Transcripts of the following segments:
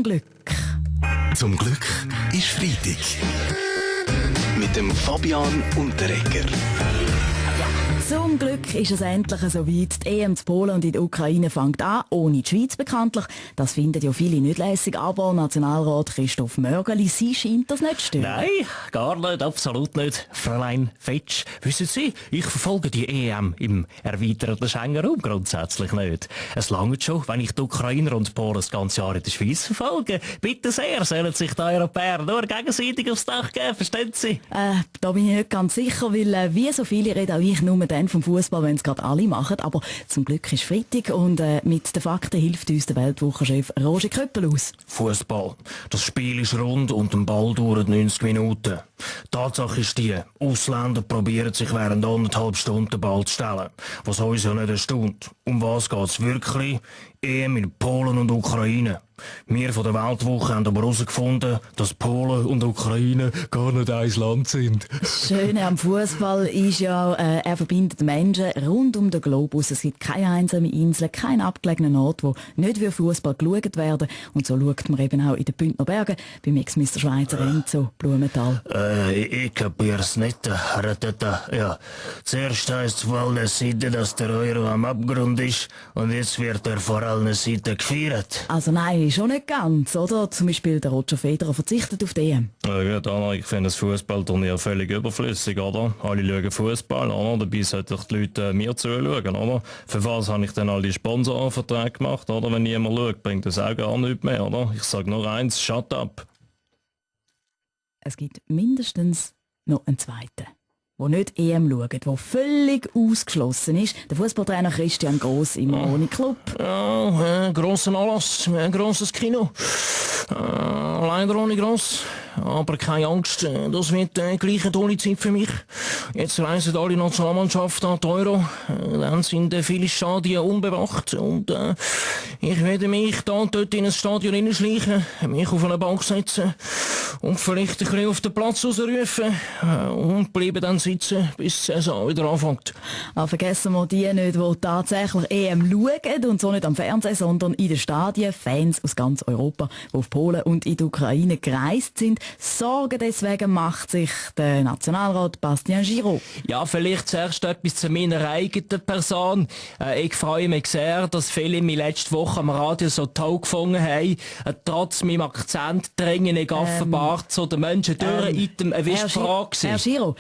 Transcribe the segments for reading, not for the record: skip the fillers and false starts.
Glück. Zum Glück ist Freitag. Mit dem Fabian Unterreger. Zum Glück ist es endlich soweit. Die EM zu Polen und in der Ukraine fängt an, ohne die Schweiz bekanntlich. Das finden ja viele nicht lässig, aber Nationalrat Christoph Mörgeli, Sie scheint das nicht zu stören. Nein, gar nicht, absolut nicht. Fräulein Fetsch, wissen Sie, ich verfolge die EM im erweiterten Schengen-Raum grundsätzlich nicht. Es langt schon, wenn ich die Ukrainer und Polen das ganze Jahr in der Schweiz verfolge. Bitte sehr, sollen sich die Europäer nur gegenseitig aufs Dach geben, verstehen Sie? Da bin ich nicht ganz sicher, weil wie so viele rede auch ich nur dann vom Fußball, wenn es gerade alle machen. Aber zum Glück ist Freitag und mit den Fakten hilft uns der Weltwochenchef Roger Köppel aus. Fußball. Das Spiel ist rund und der Ball dauert 90 Minuten. Tatsache ist die, Ausländer probieren sich während 1,5 Stunden den Ball zu stellen. Was uns ja nicht erstaunt. Um was geht's wirklich? EM in Polen und Ukraine. Wir von der Weltwoche haben aber herausgefunden, dass Polen und Ukraine gar nicht ein Land sind. Das Schöne am Fußball ist ja, er verbindet Menschen rund um den Globus. Es gibt keine einsame Insel, keinen abgelegenen Ort, wo nicht für Fußball geschaut werden. Und so schaut man eben auch in den Bündner Bergen beim Ex-Mister Schweizer Enzo Blumenthal. Ich kapier's nicht. Ja. Zuerst heisst es von allen Seiten, dass der Euro am Abgrund ist und jetzt wird er vor allen Seiten gefeiert. Also nein, schon nicht ganz, oder? Zum Beispiel der Roger Federer verzichtet auf die EM. Ja gut, Anna, ich finde das Fußballturnier völlig überflüssig, oder? Alle schauen Fußball, oder? Dabei sollten doch die Leute mir zuschauen, oder? Für was habe ich denn all die Sponsorenverträge gemacht, oder? Wenn niemand schaut, bringt das auch gar nichts mehr, oder? Ich sage nur eins, shut up. Es gibt mindestens noch einen zweiten, der nicht EM schaut, der völlig ausgeschlossen ist. Der Fußballtrainer Christian Gross im ohne Club. Ja, grosser Anlass, grosses Kino. Leider ohne Gross. Aber keine Angst, das wird gleich eine tolle Zeit für mich. Jetzt reisen alle Nationalmannschaften an die Euro. Dann sind viele Stadien unbewacht. Und ich werde mich dort in ein Stadion hineinschleichen, mich auf eine Bank setzen und vielleicht ein bisschen auf den Platz rausrufen und bleiben dann sitzen, bis die Saison wieder anfängt. Vergessen wir die nicht, die tatsächlich EM schauen und so nicht am Fernsehen, sondern in den Stadien. Fans aus ganz Europa, die auf Polen und in die Ukraine gereist sind. Sorgen deswegen macht sich der Nationalrat Bastien Giraud. Ja, vielleicht zuerst etwas zu meiner eigenen Person. Ich freue mich sehr, dass viele mich letzte Woche am Radio so toll gefunden haben. Trotz meinem Akzent dringen ich offenbar zu den Menschen durch. Item eine Frage. Herr Giraud,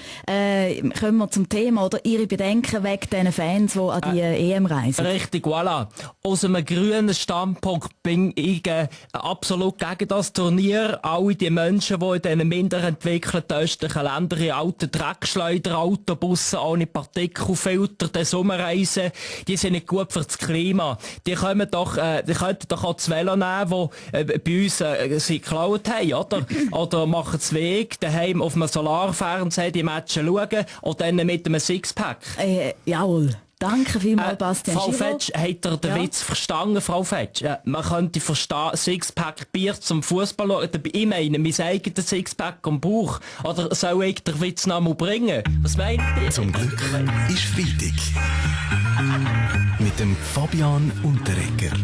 kommen wir zum Thema, oder? Ihre Bedenken wegen diesen Fans, die an die EM reisen. Richtig, voilà. Aus einem grünen Standpunkt bin ich absolut gegen das Turnier. Alle die Menschen, die in diesen minder entwickelten östlichen Ländern in alten Dreckschleuder, Autobussen ohne Partikelfilter, den Sommerreisen, die sind nicht gut für das Klima. Die könnten doch auch das Velo nehmen, das bei uns sie geklaut haben, oder? Oder machen das Weg, daheim auf einem Solarfernseher die Matchen schauen und dann mit einem Sixpack. Jawohl. Danke vielmals, Bastien Frau Giraud. Fetsch, hat er den Witz verstanden, Frau Fetsch? Man könnte verstehen, Sixpack Bier zum Fußball schauen. Ich meine, mein eigenes Sixpack am Bauch. Oder soll ich den Witz noch mal bringen? Was meint ihr? Zum Glück ist Freitag. Mit dem Fabian Unterreger.